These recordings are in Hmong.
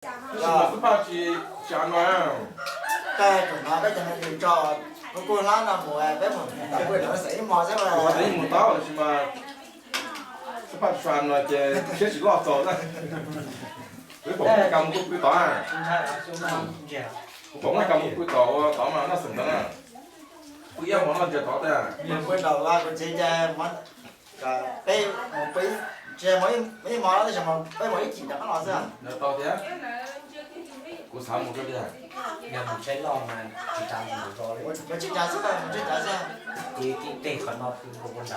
Tab sis mas xub paj tsis tsis av no. Koj tus no peb cov me tso kuv kuj hlab no mus, peb mus tam kuj xeem ib hmo xwb. Ua ib mus tau tab sis mas xub paj tsis av no ces siab tsis loj txaus na. Kuv pom muaj kas mus kuj pw tod. Kuv pom muaj kas mus pw tod ua tod mas noj xeem ntawd na. Pw ib hmo noj ntsia tod tiag. Peb mus pw, tsis mus ib hmo tab sis peb mus ib chim rov qab los xwb. Tau thiab. Kuv xav mus tiag. Yog mus tsheb loj mas tsis tas mus zos li. Mus tsheb cav xwb, mus tsheb cav xwb. Ces tej qhov no pw ua nram no.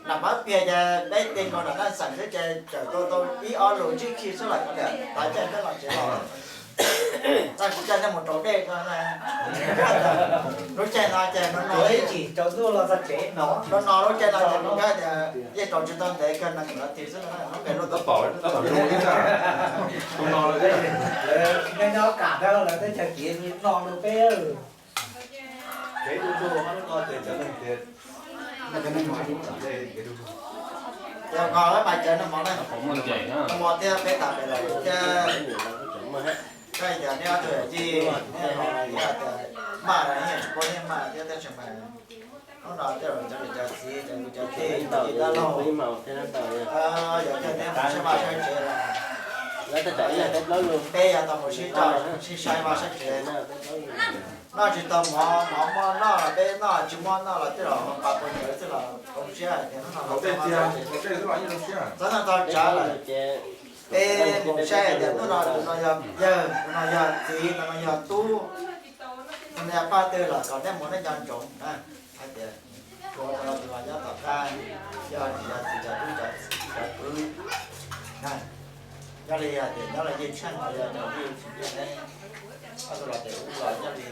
Nram Pab Piag ces peb tej nkaus nram Daj Xeem xwb ces tawm tau tau ib ob lus tsib khi xwb los kav liam, tav caij peb los tsev los. Txaj kuv coj nej mus rau dej ko. Lub caij no ces no no ib chim rau ntuj los txog tsev no, no no lub caij no ces kuv hais tias yeej rau tsis tau ntev kawg, nees nkaum nas this xwb no. Tab tom zoo li na, tus no lawm. Nej nyob kam dab lawv teb chaws kiv no rau peb. Kev du lug no ces cov neeg tias, yog nqos mas cov neeg mos ne, mos thiab peb tas pem lawm thiab. Koj yog nej ob tug yawm yij, nej ho yog tias maj los yeej tsis paub nej maj thiab tab sis mas hnub no tej zaum cov niam cov txiv cov kwv cov tij cov dab laug, yog cov nej mus saib vaj saib tsev los, peb yog tau mus sib coj sib saib vaj saib tsev. Noj tsis tau mov, mov muaj noj los peb noj, tsis muaj noj los tej zaum ho pas puas ntawd xwb los zoo siab hais tias hnub no txog no txog tsav lawm. Peb mus saib hais tias hnub no tus no yog yawg, tus no yog txiv, tus no yog tub, tus no yog pab twg los kom nej mus nej nco ntsoov hais tias tus no tus no nyob tom qab, yog tsis yog txiv cov tub cov kwv. Nyob li hais tias nyob los yeej tsheej los yog cov yeej tsis yeej ne, ob tug los ces ub los nyob li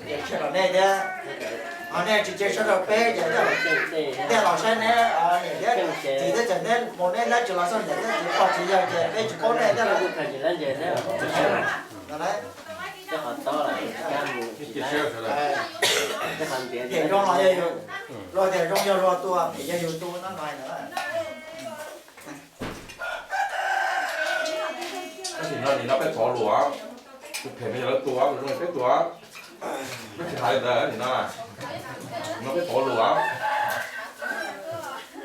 yeej tsheej los nej thiab. Ho nej tsis cia sawv rau peb ces tej los saib neb niam thiab txiv thiab ces neb mus neb dab tsi los xoj niam thiab txiv pog txiv yawg ces peb tsis paub nej thiab. Phem zoo los yog yus, luag tias zoo yog luag tua, phem yog yus tua no no na. Tab sis no nim no peb pov lus, tus phem no yog lawv tua, tus zoo yog peb tua. Peb tsis hais li ntawd nim no, no peb pov lus.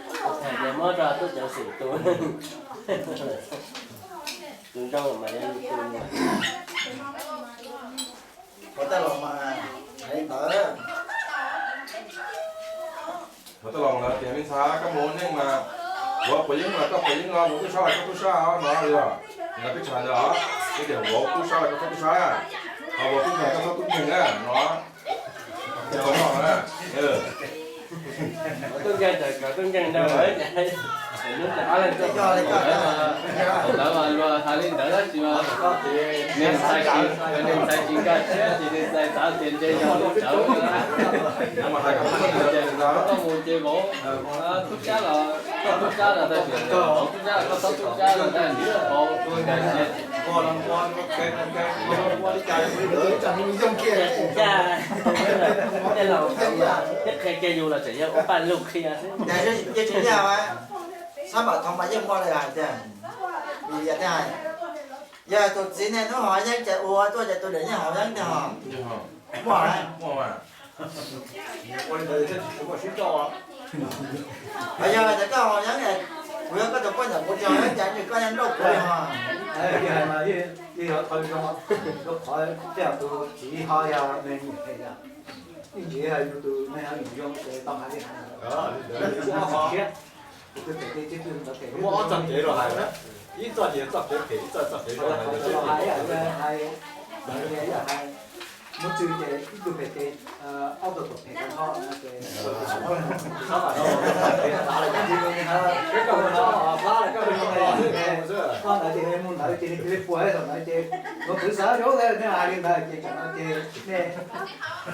Tus phem ces muab rau tub cov xwm tus, tus zoo mas yog yus tus. Qhov tej laus mas hais li ntawd. Qhov tej laus lawv tias me ntxhais koj mus ua neej mas, vauv puas yeeb los koj puas yeeb no, vauv tub sab los koj tub sab no yog, nim no peb tsis hais ntawd os, peb tias vauv tub sab los koj txhob tub sab, ho vauv tub nkeeg koj txhob tub nkeeg na no. Tub nkeeg ces kom tub nkeeg ntag. Lawv mas luag hais li ntawd tab sis mas niag ntxhais, niag ntxhais tsis nkag siab ces niag ntxhais xav tias ntshe yog lub tsawv. Koj mus ces vauv tub sab los koj tub sab los tab sis vauv tub sab los koj txhob tub sab los tab sis vauv nkag siab. Tej laus thiab qhia kiag yus los tseem yog ua paj lug qhia xwb. Yeej tsis yog, xab npam thov mas yeej muaj li hais tiag. Vim tias yog tus txiv niaj hnub haus yeeb ces ua tuaj ces tus niam yeej haus yeeb tiag. Muaj, muaj. Yog tias koj haus yeeb, kuv yog koj tus poj niam kuv tsis haus yeeb ces koj yeej nrauj kuv li ho. Yeej yog qhov zoo, qhov tej tus txiv ho yog me nyuam, yeej tsis yog yus tus me nyuam zoo ces tau hais li hais. Muaj ob txoj kev los hais, ib txoj ces txoj kev phem, ib txoj txoj kev zoo. Hnub twg ces ib tug phem ces ob tug phem tag nrho no ces, koj ntawd ces mus ntawd ces nws cia li puas thaum ntawd ces luag twv xav zoo thiab nej hais li ntawd ces tsam no ces nej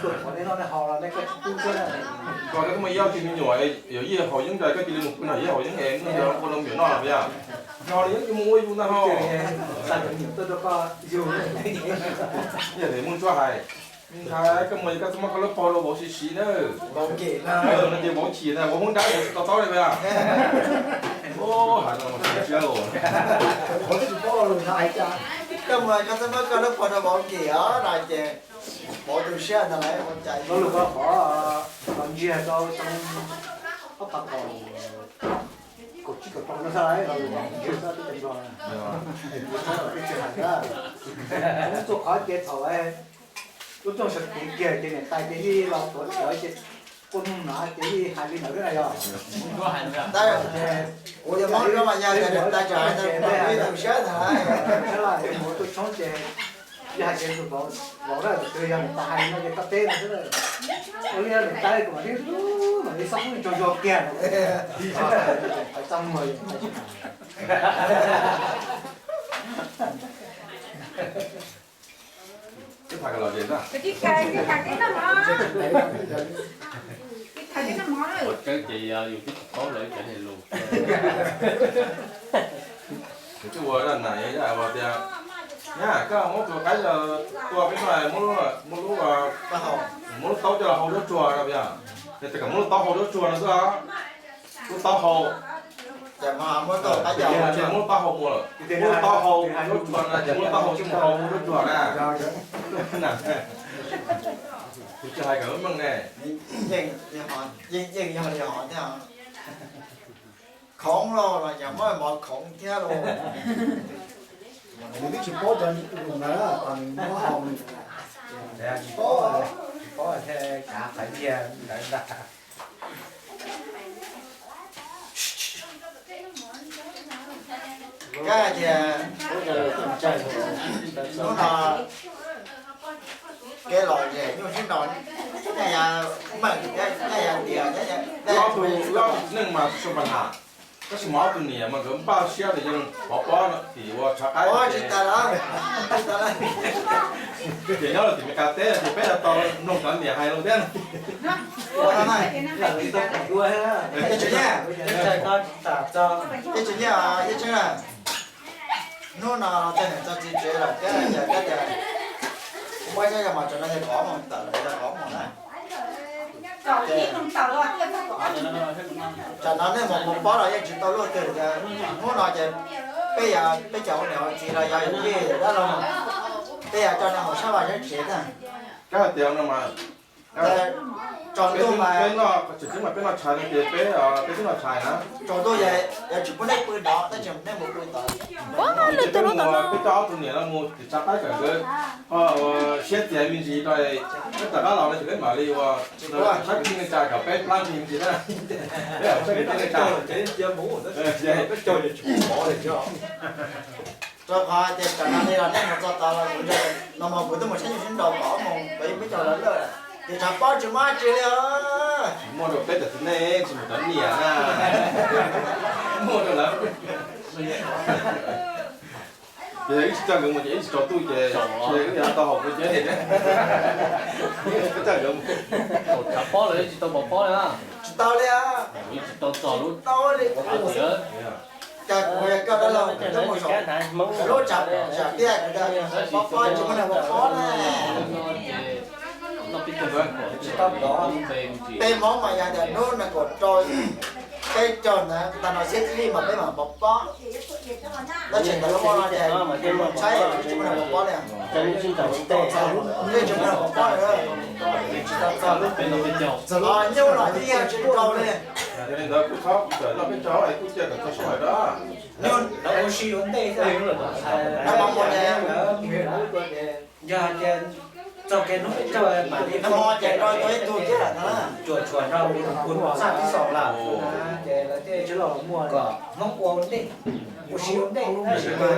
tuaj thov nej noj nej haus los nej koj tsis pub xwb na. Koj muaj ib ob tug me nyuam yuav yij haus yeeb nrog koj cia li mus pw nrog yij haus yeeb es mus ua rau me nyuam noj los yog? No li yeej mus ua yus ntag ho. Xa cov me nyuam tuaj rau koj yug. Yog tias muaj tsuab hais, Ntxhais, koj mus koj txhob muab koj lub paus rau vauv siv siv na. Vauv nkem na. No ces vauv chim na, vauv hoob nrab vauv tsis to taub li as. Hais no mas siab. Vauv twb tsis paub lus no hais cas. Koj mus koj txhob muab koj lub paus rau vauv nkem os no ces vauv tu siab ntag lauj. Lo lus ko qhov los ntsiag rau xyoo ob phav kaum, kaum tsib kaum rau no xwb, lo lus ko ntsiag xwb, tib co nplog na. Kuv tsis hais na. Kuv txua qhov ces thaum lub rooj sawv kev kiag ces niam tais ces yeej los tuav cawv ces kua muag no ces yeej hais li ntawd na yog. Kuv yuav muab rau mas yog tias niam tais tseem hais ntawd kuv tu siab ntag. Mus tuaj tshoob ces yog hais tias tus vauv, vauv na, tus twg yog niam tais hais no ces koj teb no xwb. Ua li niam tais kuv mam li, mam li xob kub tsaug zog kiag. Txaj muag. Ib tham los ces na. Ua tseeb ces yus twb tsis paub lawv cov niag lus. Yus twb ua na, ua tias, nyab, koj muab tus qaib tua peb no, muab lub, muab lub taub coj los hau zaub tsuag no yog. Yog tias kom muab lub taub hau zaub tsuag no xwb os. Lub taub hau. Ces muab lub taub hau mus lawm, muab lub taub hau zaub tsuag no ces muab lub taub hau coj mus hau zaub tsuag na. Kuv tsis hais kom meej ne. Yeej yog li hov thiab. Khoov los los ces muab mov khoov thiab los. Nws twb tsis paub cov lus ntawd, nws muab hau nws tsis paub, tsis paub thiaj kav qhov nyiaj ntawd ntag. Kab tias hnub no kev lom zem nyuj sib nraus, nyaj ya meem, nyaj ya tias, nyaj ya, ob tug, ob tug txiv neej mas tsis muaj pab tham, tab sis mas ob tug niam mas nkawd npaj siab tias yeej pov pob tim ua tshav qaib. Tsis tas lawm, tsis tas lawm. Ces nyob rau tim Meskas teb ces peb yuav tau mloog cov niam hais lus thiab. Ces tsis nyiaj, ces tsis nyiaj, yeej tseeb na. Hnub no txog niam txog txiv tsev lawm thiab, yog kab tias kuv muab nyob yog mas tsam no yog qhov mus tawm los yog qhov mus na. Tsam no nej mus pov pob los yeej tsis tau luaj twg, hnub no ces peb, peb cov ua niam ua txiv los yog yij dab laug, peb yuav coj nej mus sab vaj sab tsev na. Kab hais tias no mas, tsaus ntuj mas, tseem ceeb mas peb noj tshais no ces peb, peb twb noj tshais na. Tsaus ntuj yog tsis pub nej pw nrov, tab sis nej mus pw tod. Peb coj ob tug niam no mus tim tshav qaib kom nkawd ho ua siab txias me ntsis rau, peb rov qab los no ces peb mam li ua saib kwv tij neej tsa kom peb plab ntsis me ntsis na. Peb saib kwv tij neej tsa. Rau qhov tias tsam no li los nej mus txog tod los kuv, no mas kuv twb mus saib nyuj sib nraus kom ob moos tod, yeej peb caug los lawm, ces tshav pob tsis muaj dab tsi li os. Muaj rau peb cov txiv neej, tsis mus cov niam na. Muaj rau lawv. Ces yog ib tsis coj nkawd mus ces ib tsis tsaus ntuj ces wb yuav tau haus kua ciab thiab. Peb coj nkawd mus. Thaum tshav pob los yeej tsis tau pov pob li. Tsis tau li. Yeej tsis tau txog lub, tau li. Cas kuv yog koj dab laug, koj mus saum lub tshav, tshav tiaj kuv pov pob tsis muaj neeg pov pob na. Tsis tau pov. Peb Hmoob mas yog tias hnub nees nkaum rau peb caug ntawd tag no xiab ib mas peb mam pov pob. Tab sis ntawm lub hmo no ces tshaib tsis muaj neeg pov pob li. Yeej tsis muaj neeg pov pob li. Nyuj los yeej yog tsis tau li. Yog li ntawd kuj txhob txawm noj peb caug es kuj cia kom txog sij hawm da. Nyuj, noj mov mus ces, yog hais tias txog kev hnub peb caug mam li, noj mov ces rau tau ib tug thiab lawm na. Tsuas tshuav nrog kuv tus txaj tib xaus lawm, ces lawv thiaj kom Hmoob ua ntej, ua si ua ntej, tab sis mas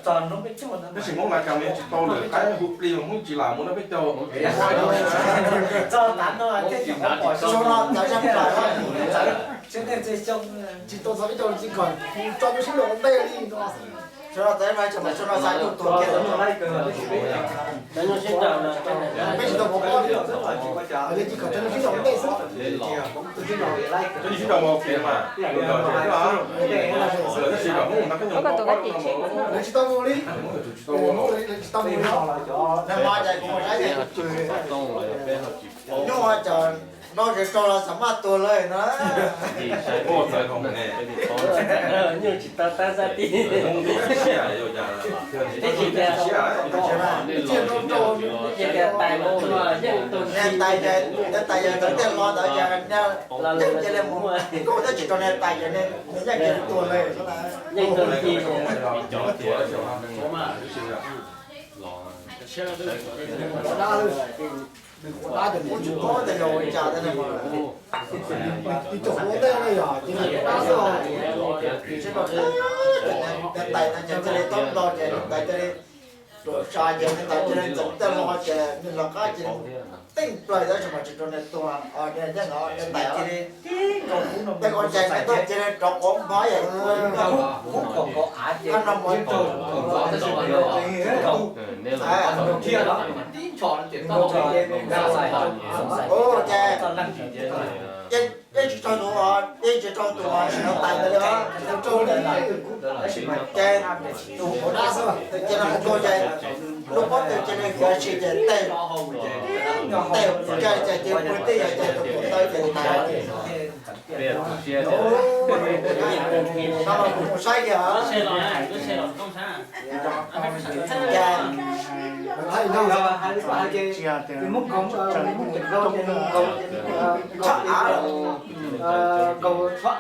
txog hnub peb caug tab sis Hmoob Meskas tsis tau lawm, qaib hu plig mas Hmoob tsis lam mus noj peb caug. Txog tav no thiaj tsis pom, tsis tau txog peb caug tsis kom tso peb sib nraus ua ntej li no. Sawv daws txawm hais tias sawv daws xav tuaj tuag kiag, peb tsis tau pov pob li, li tsis kom tso peb sib nraus ua ntej xwb. Peb sib nraus ua ke mas, tab sis kom Hmoob Koj tuaj koj tsis tsis tau mus li. Tsis tau mus li. Nyuj cov noj tsis raug los xav maj tuag lawm no. Nyuj tsis tau tab xab tib. Niag tais ces, niag tais ces ntawd tiag hlo ntawd ces niag yeej cia li mus, koj twb tsis raug niag tais ces nws yeej cia li tuag lawm. Yeej tuag ci. Ua cas niag tais no ces cia li tob nto ces niag tais cia li tuam tsa ces niag tais cia li ntxeev tej hlo ces niag lawv qab cia li teej plaws tab sis mas tsis raug niag tuag, niag yeej no niag tais cia li tej ko ces niag tais cia li rov qab npab yam kub kom av ces no mus ces yeej tsis raug tus, yeej tsis raug tus tais ntawd li os. Ces tus hauv dab xwb ces tus cia li mus tuag ces lub pob tw cia li khiav si ces tej, tej ua cas ces cia li pw tij yog ces tus tus taw ces tais no mas kuv mus saib kiag. Ces tshaj av los, ces dab los ces tej ces ob tuam taw xwb ces tuag lawm ntawd. Tus ntawd txhob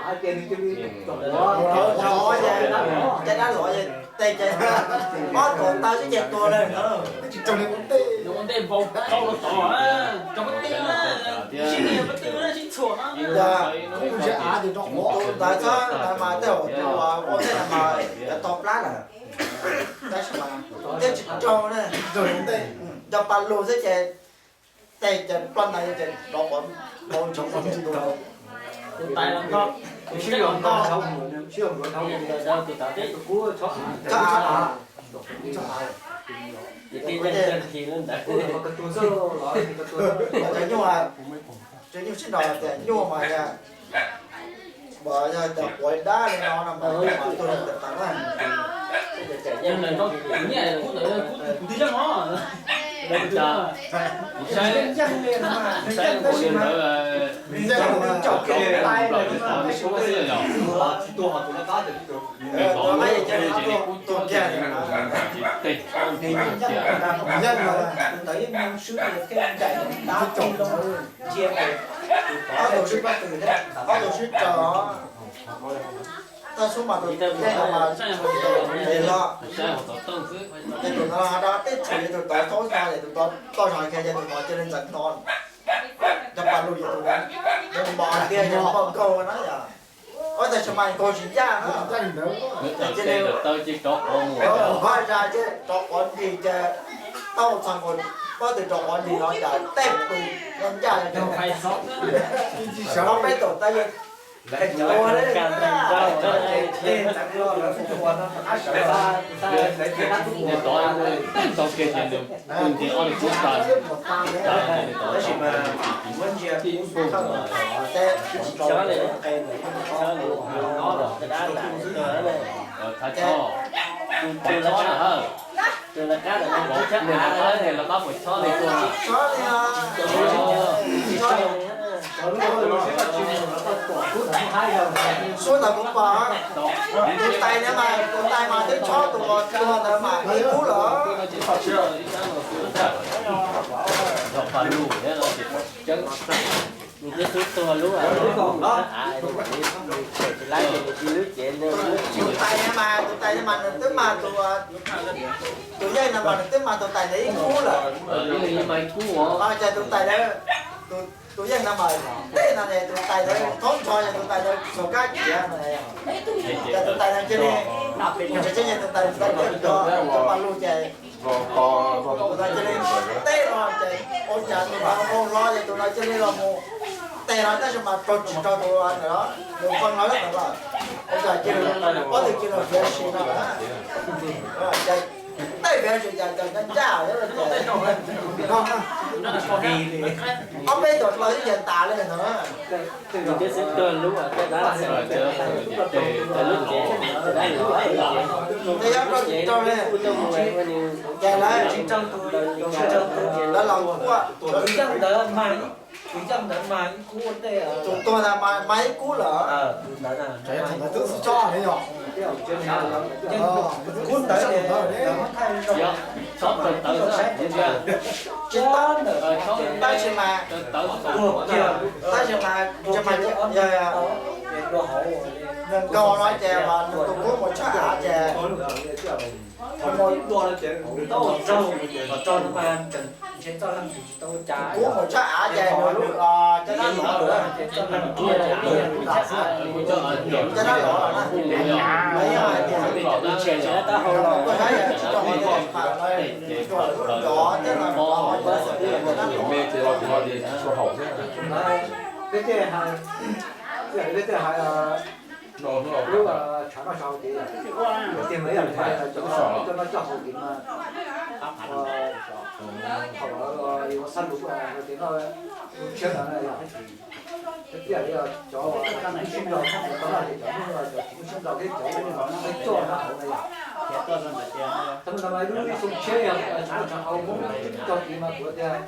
ntawd mas tej zaum tus ua ntej no mas cov tau plab lawm. Tab sis mas thiab tsis raug na, nco pa lug xwb ces tej ces ploj ntawd ces rov qab mus tshov qab tus tus tais los nto, tus sib los nto, tus tais tus tus tais tus kub tshov av. Cov nyuj, cov nyuj sib nrog tias nyuj mas yog, yog tias quav dab li no no mas nyuj mas tuag tas tas na. Tuag kiag. Ntawd yeej mus swb thiab ncaim dab tsi loo ntsia, ob tug swb pob tw, ob tug swb tsaws. Tag xub mas tus yeej no mas es los, ces tus no ho dab tej tshum ces tus tod txhob no ces tus tod toj zog kiag ces tus no cia li ntxeev no. Cov pas lug ces tus ntawd mos tiag ces npau nkaug na yom. Ob tag tsis mas nkaug tsis ncaj na. Ces cia li taw ces rov qab mus, vaj zaj ces rov qab nrig ces tau txog nkaus pob tw rov qab nrig no cas tej pw ncaj ncaj. Ob peb tug tab yog ua li tod tau kiag ces nws pw nti ob tug kub tag, tab sis mas muab ntsia ces tus tod na, tus tod na, suab ntawd kuv pom, tus tais ntawd mas, tus tais mas twb tshob tus tuag ntawd mas ib kub lawm. Nws twb xub tuag lub, tus tais ntawd mas, tus tais ntawd mas nws twb mag tus, tus yeej ntawd mas nws twb mag tus tais ntawd ib kub lawm. Ces tus tais ntawd, tus yeej ntawd mas tej no ces tus tais ntawd thaub nrho ces tus tais ntawd txhos kab ciav no, ces tus tais ntawd cia li, tus tseem tseem ces tus tais ntawd cov pas lug ces tus no cia li teb no ces ua cas tus no mus hlo ces tus no cia li los mus tes no tab sis mas raug tsis raug tus ntawd, tus feej no tab sis mas ua cas cia li, pob tw cia li fiav si no, ces tej fiav si cas cas ncaj ncaj, ob peb tug hlo xwb ces tas li ntawd. Nws twb xub tuag lub, lub cev, Tej yob rau tsis rau li. Ces lawv tsis rau tus, tsis rau tus, lawv los kuaj. Tus yaj ntawd mas, tus yaj ntawd mas ib kub tej, tus tuag ntawd mas ib kub lawm. Tus ntawd twb tsis tso li yog. Kub ntawd, tsis tau, tab sis mas, tab sis mas, yog, yog nkaus no ces mas nws tus kub mus tshaj av ces, kub mus tshaj av ces nws lub, cov dab lov lawm, cov dab lov lawm na. Lawv yog hais tias, koj saib yog tsis tso hauv tej pam lawv, tsuas lub cov tej no, cov dab lov. Peb tej hais, peb tej hais, lub tshav noj tshav hauv kev, tiag mas ib yam li cov noj coj hauv kev mas, thaum yus ua xab lus hais tias noj lub tshiab no na yog, ib yam li cov tsis muaj siab nraus, thaum tau noj ces cov Hmoob cov tsis muaj siab nraus thiab cov peb coj nyob hauv na yog. Thaum ntawd mas lub xoo tshiab yog tshav noj tshav hauv Hmoob coj kev mas kuv tias,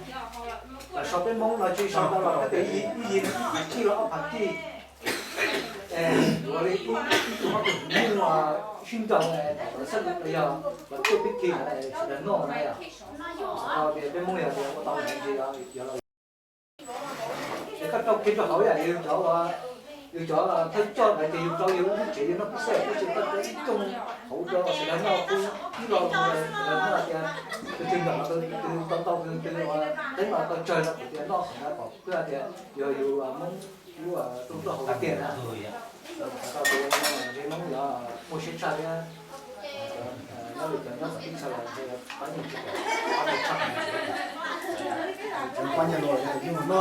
sau peb Hmoob no tsis sau tau los peb ib yig phav tij los ob phav tij, yuav li ib tug ob tug Hmoob siab nraus, thaum xab lus yog los tuaj pib khi sawv daws noj na yog. Tias peb Hmoob yog tias ua tau ntawd ces yog los, es koj rau kiag rau hauv yam yus cov, yus cov thawj coj ntawd ces yus rau yus lub tsev yus noj pib xwb, tab sis koj rau ib rooj hauv rau sawv daws noj, kuv ib lo mus sawv daws noj tias tus twg nram no tus twg tau ntau tus twg uas teeb no tau tsawg no kuv tias noj qhov ntawd kom kuj hais tias yog yus Hmoob lub rooj hauv tiag na. Xav tau tias ntshe Hmoob yuav muaj siab tshaj thiab, nyob li cov nyob tom teb chaws los ntshe pab yeej tsis pom qab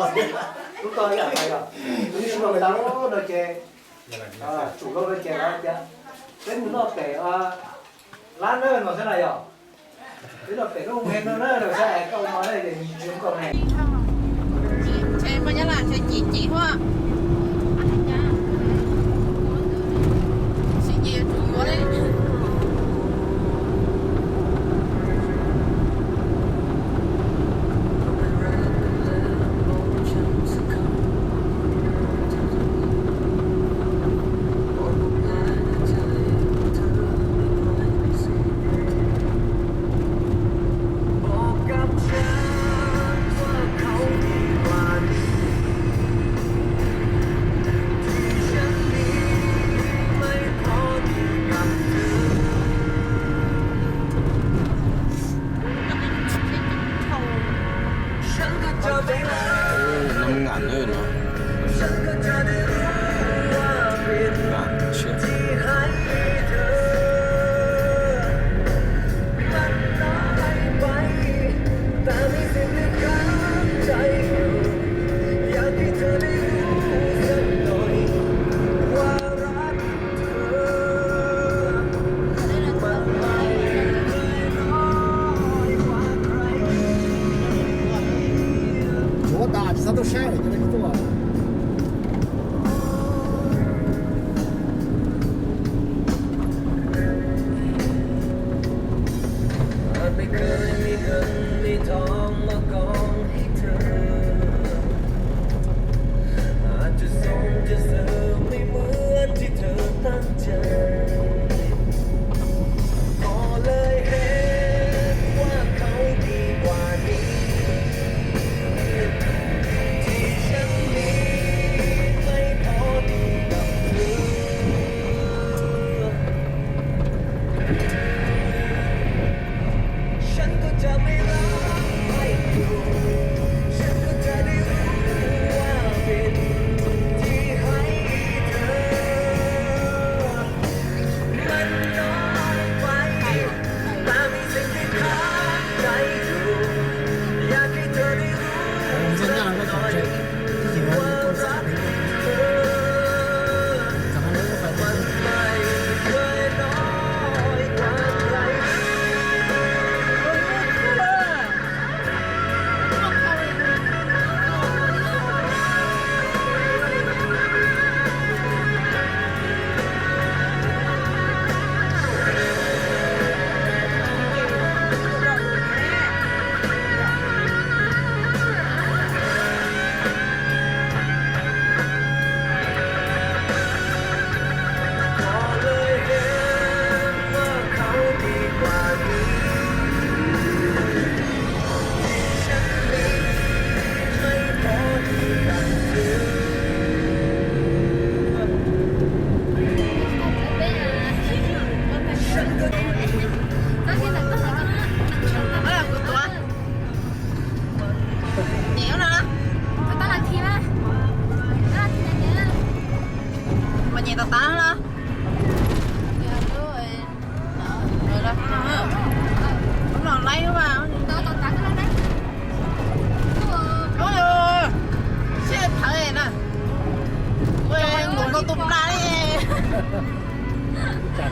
tau tshaj. Lub koj yam no yog, lub sij hawm tau no ces, tsum lauj no ces lawv tias peb mus noj pem lab na no xwb na yog. Peb noj pem lub me no na no xwb, koj ua no na ces nws tsis zoo nkauj ne. Ntshe Hmoob Nyab Laj ntshe cim cim huab. Sib cim yuav tsum yuav li.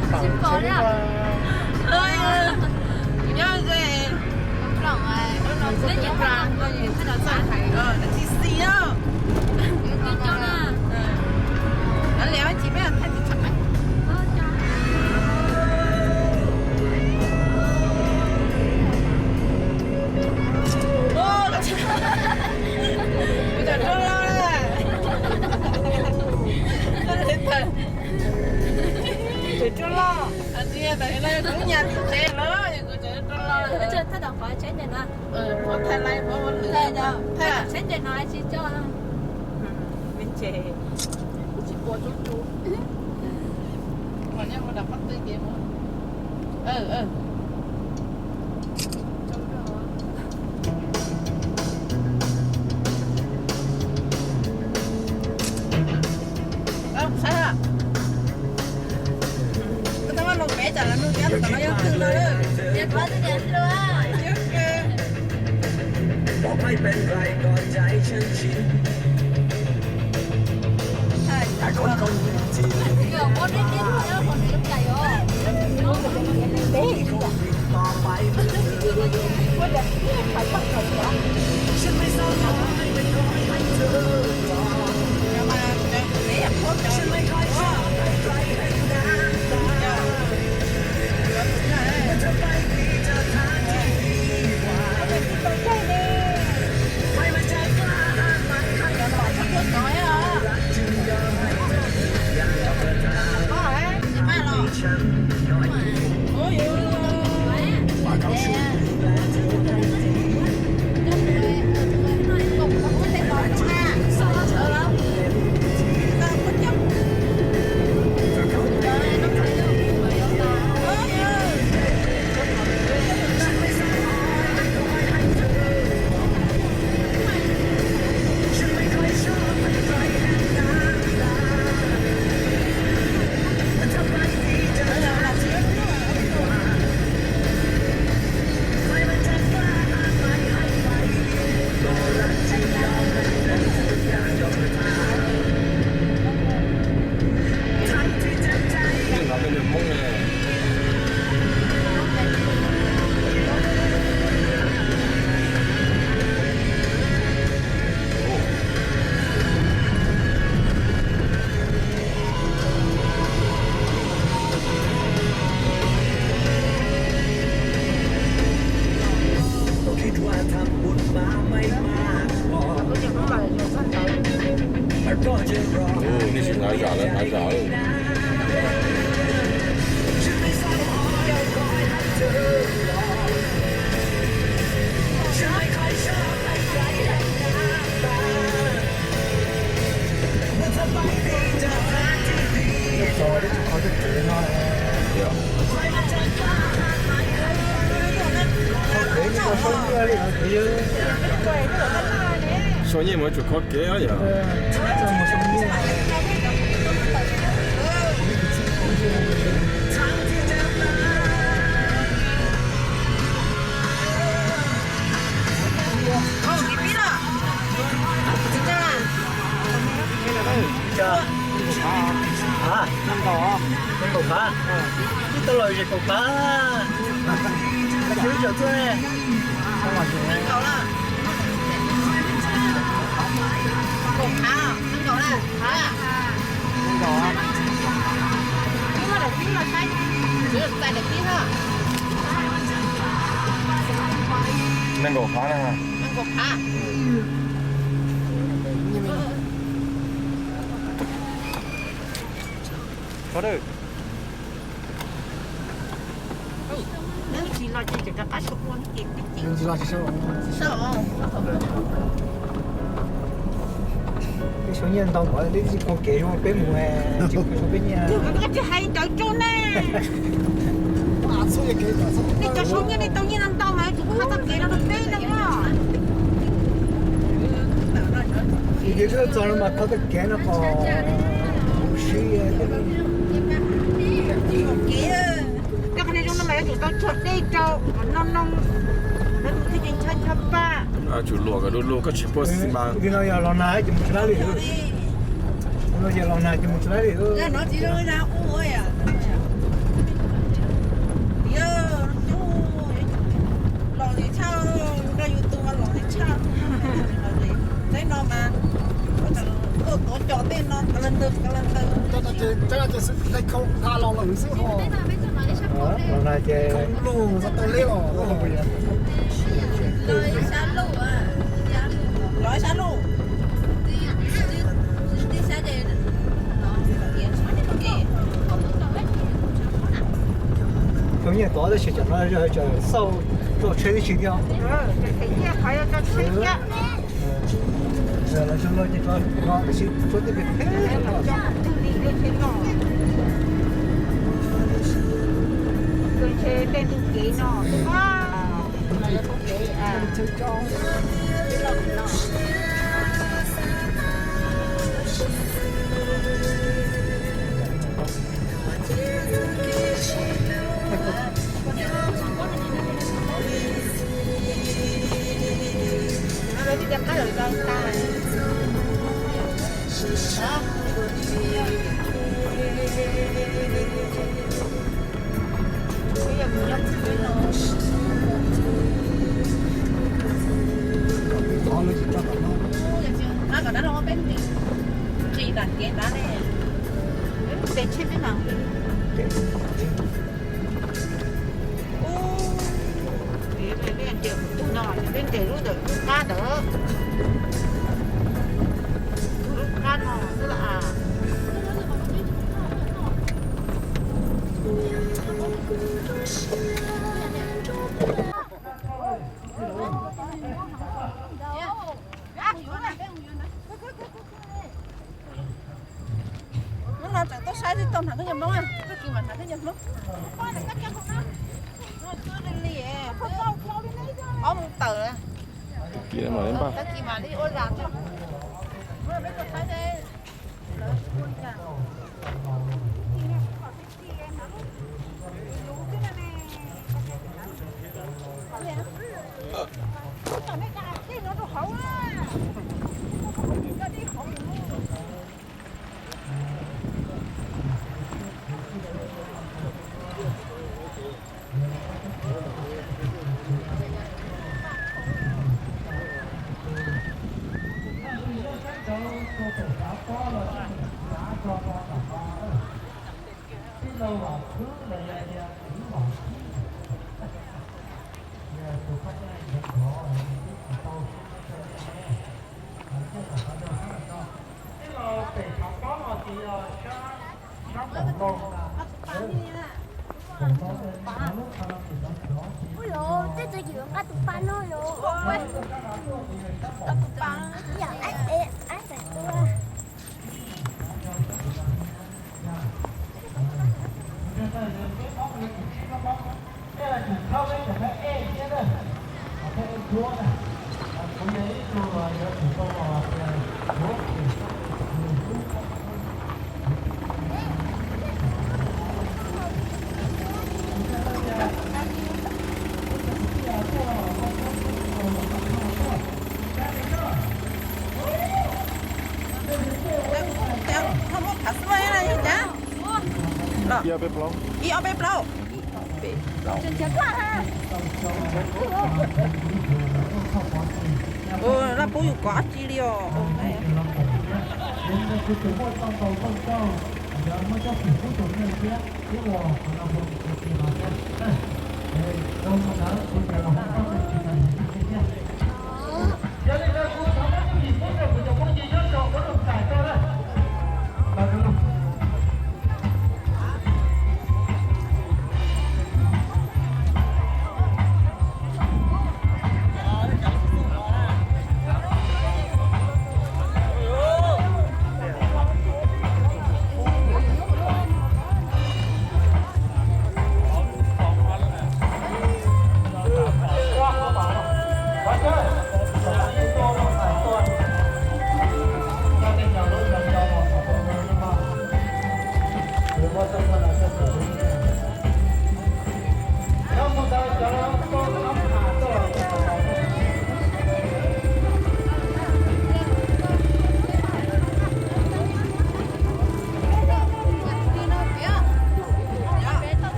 Tsis pom li. Nyob ze. Tsis xis os. Liam tsis peb thaij tsis tshua. Kuv cov roj loj. Cov roj loj. Kuv nyas tim tsev lawm, kuv cov roj loj. Thaij tau qhov tsheb ntawm no. Qhov thaij laiv, qhov tsheb ntawm no tsis tso. Me ntses. Tsis pom tsuj tsuj. Mas nyob mus rau qhov twg ces mus. Saib, koj tau los peb tsam los nug thiab, tus tom no yog twg no. Yog koj twb tias xwb. Ub, nej tsis hnav zam lawv hnav zam. Sau nyiaj mas tsum kho kev yom. Nees nkaum phav, twb tau los ze kaum phav. Tsis tau tuaj. Kaum phav, nees nkaum na, phav. Txais daim pib na. Nees nkaum phav na. Nees nkaum phav. Tsis los ces rov qab saum ua ces tsis saum. Peb sau nyiaj ntau kom peb tsis kho kev zoo peb mus, tsis kho peb nyiaj. Koj tsis hais ntawd rau ne. Nej cov sau nyiaj nej tau nyiaj no ntau mas tsis kho txoj kev no rau peb no. Ces twb txog no mas kho txoj kev no kom sib. Koj qhov zoo no mas yuav tsum tau tshuam dej rau no no, lawv tus txheej ces ncho ncho pa. Tsum luam kom du lug, koj tsis pub xi mas. Tus no yog los nag ces mus tsis laib li. Tus no yog los nag ces mus tsis laib li. Los no ces Los ib sab lub. Cov nyiaj tod tab sis cov no yog cov xauj rau tsheb tib si thiab. Los zoo no ces rau no tab sis rau tej pem pem no. Tej ntu kev no. Qhov no tsis tso tom no. Qhov no peb nqis nqis nram kev ntawd ne. Peb mus tes tsheb peb mam nqis. Ub, peb nqes tus no, peb nqes lub ntawm lub qab ntawd. Lub qab no xwb las. Hnub no tseem tuaj saib twb tau hnav khaub ncaws Hmoob, tag kis mam hnav khaub ncaws Hmoob. Ob mus tawm, tag kis mam li ua zam. Ua los tej tug yim qab tus pa no los. Ho muab khav xwb yog cas? Ib ob peb plaub. Ib ob peb plaub. Ua laj pub yus kov dab tsi li os.